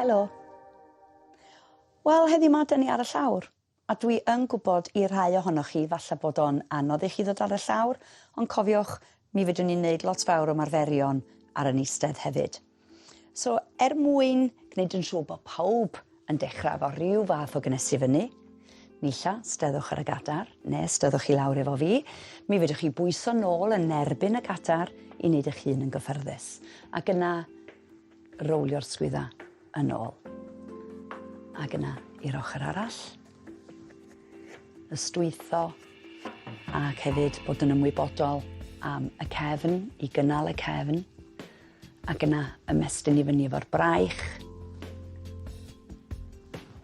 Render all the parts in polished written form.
Helo. Wel, heddiw 'ma 'dyn ni ar y llawr, a dwi yn gwybod i rhai ohonoch chi falle bod o'n anodd i chi ddod ar y llawr, ond cofiwch, mi fedrwn ni wneud lot fawr o ymarferion ar yn eistedd hefyd. So, er mwyn gwneud yn siŵr bod pawb yn dechrau efo rhyw fath o gynnesu fyny, Nilla, steddwch ar y gadar, neu steddwch i lawr efo fi. Mi fedrwch chi bwyso nôl yn erbyn y gadar i wneud eich hun yn gyffyrddus. Ac yna, rowlio'r sgwydda yn ôl. Ac yna, i'r ochr arall. Ystwytho, ac hefyd bod yn ymwybodol am y cefn, i gynnal y cefn. Ac yna ymestyn i fyny efo'r braich.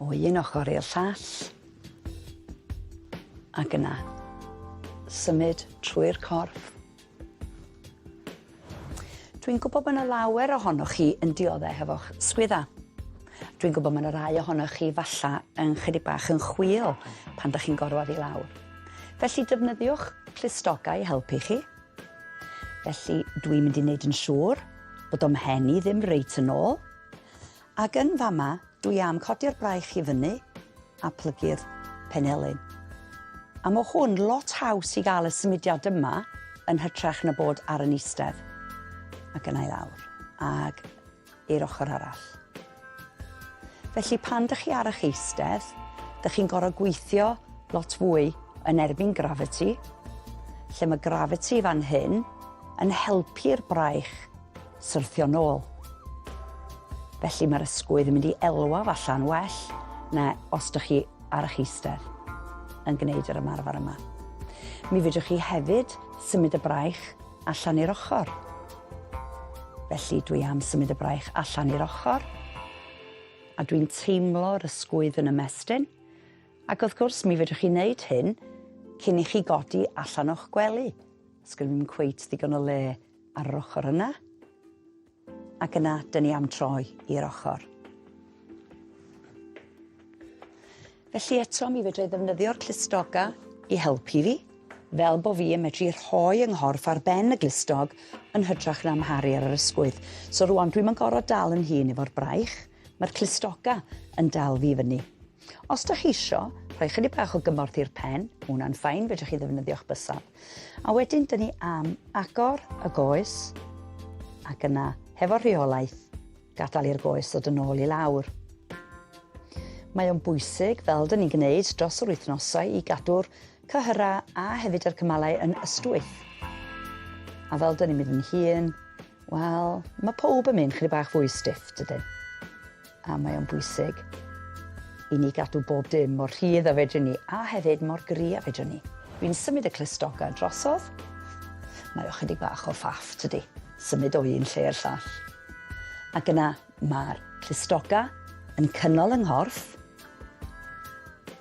O un ochr i'r llall. Ac yna symud trwy'r corff. Dwi'n gwybod bod yna lawer ohonoch chi yn dioddef hefo'ch sgwydda. Dwi'n gwybod mae yna rai ohonoch chi falla yn chydig bach yn chwil pan dych chi'n gorwedd i lawr. Felly defnyddiwch clustogau i helpu chi. Felly dwi'n mynd i wneud yn siŵr bod o'm mhen i ddim reit yn ôl. Ac yn fama, dwi am codi'r braich i fyny a plygu'r penelin. A mae hwn lot haws i gael y symudiad yma yn hytrach na bod ar yn eistedd. Ac yna i lawr. Ac i'r ochr arall. Felly pan dych chi ar eich eistedd, dych chi'n gorfod gweithio lot fwy yn erbyn gravity, lle mae gravity fan hyn yn helpu'r braich syrthio nôl. Felly mae'r ysgwydd yn mynd i elwa falla'n well na os dych chi ar eich eistedd yn gwneud yr ymarfer yma. Mi fedrwch chi hefyd symud y braich allan i'r ochr. Felly dwi am symud y braich allan i'r ochr a dwi'n teimlo'r ysgwydd yn ymestyn. Ac wrth gwrs mi fedrwch chi wneud hyn cyn i chi godi allan o'ch gwely. Sgyn i'm cweit ddigon o le ar yr ochr yna. Ac yna, dyn ni am troi i'r ochr. Felly eto mi fedra i ddefnyddio'r clustoga i helpu fi, fel bo fi yn medru rhoi yng nghorff ar ben y glustog yn hytrach na amharu ar yr ysgwydd. So rwan dwi'm yn gorfod dal yn hun efo'r braich, mae'r clustoga yn dal fi fyny. Os da chi isio, rhoi chydig bach o gymorth i'r pen, ma' hwnna'n fine, fedrwch chi ddefnyddio'ch bysedd. A wedyn dyn ni am agor y goes ac yna hefo rheolaeth gadael i'r goes ddod yn ôl i lawr. Mae o'n bwysig, fel dyn ni'n gwneud dros yr wythnosau, i gadw'r cyhyrau a hefyd yr cymalau yn ystwyth. A fel dyn ni'n mynd yn hŷn, wel, mae pawb yn mynd chydig bach fwy stiff, dydyn? A mae o'n bwysig i ni gadw bob dim mor rhydd a fedrwn ni, a hefyd mor gry a fedrwn ni. Dwi'n symud y clustogau drosodd. Mae o chydig bach o ffaff, tydi? Symud o un lle i'r llall. Ac yna mae'r clustoga yn cynnal yng nghorff.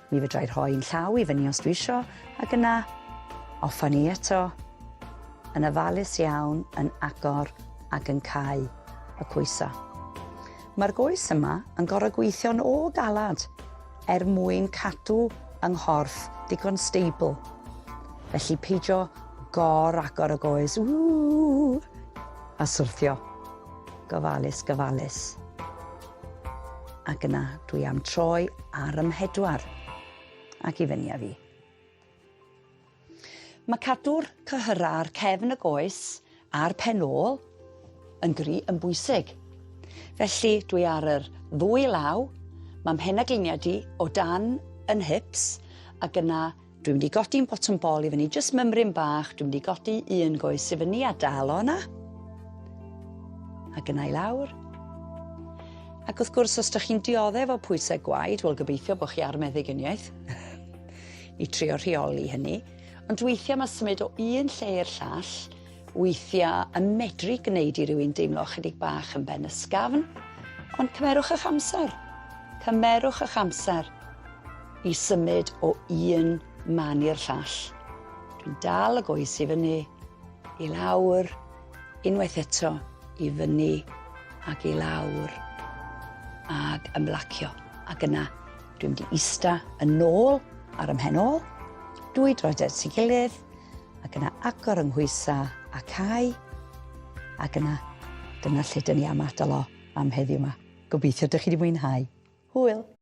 Mi fedra i rhoi'n llaw i fyny os dwi isio, ac yna off â ni eto, yn ofalus iawn, yn agor ac yn cau y coesa. Mae'r goes yma yn gorfod gweithio'n o galad er mwyn cadw yng nghorff digon stable. Felly peidio gor-agor y goes, ww, a syrthio. Gofalus, gofalus. Ac yna dwi am troi ar 'y mhedwar ac i fyny â fi. Mae cadw'r cyhyrau ar cefn y goes a'r pen ôl yn gry yn bwysig. Felly dwi ar yr ddwy law, mae mhen a gliniau di o dan yn hips ac yna dwi'n mynd i godi'n bottom ball i fyny jyst mymryn bach, dwi'n mynd i godi un goes i fyny a dal o yna. Ac yna i lawr. Ac wrth gwrs, os ydych chi'n dioddef o pwysau gwaed, wel gobeithio bod chi ar meddyginiaeth. i trio rheoli hynny. Ond weithiau mae symud o un lle i'r llall, weithiau yn medru gwneud i rywun deimlo chydig bach yn ben ysgafn, ond cymerwch eich amser. Cymerwch eich amser i symud o un man i'r llall. Dwi'n dal y goes i fyny, i lawr, unwaith eto, i fyny ac i lawr, ac ymlacio. Ac yna Dwi'n mynd i ista yn ôl ar 'y mhen ôl, dwy droed at ei gilydd, ac yna agor yng nghwysa a cau, ac yna dyna lle dyn ni am adael o am heddiw 'ma. Gobeithio dych chi wedi mwynhau. Hwyl!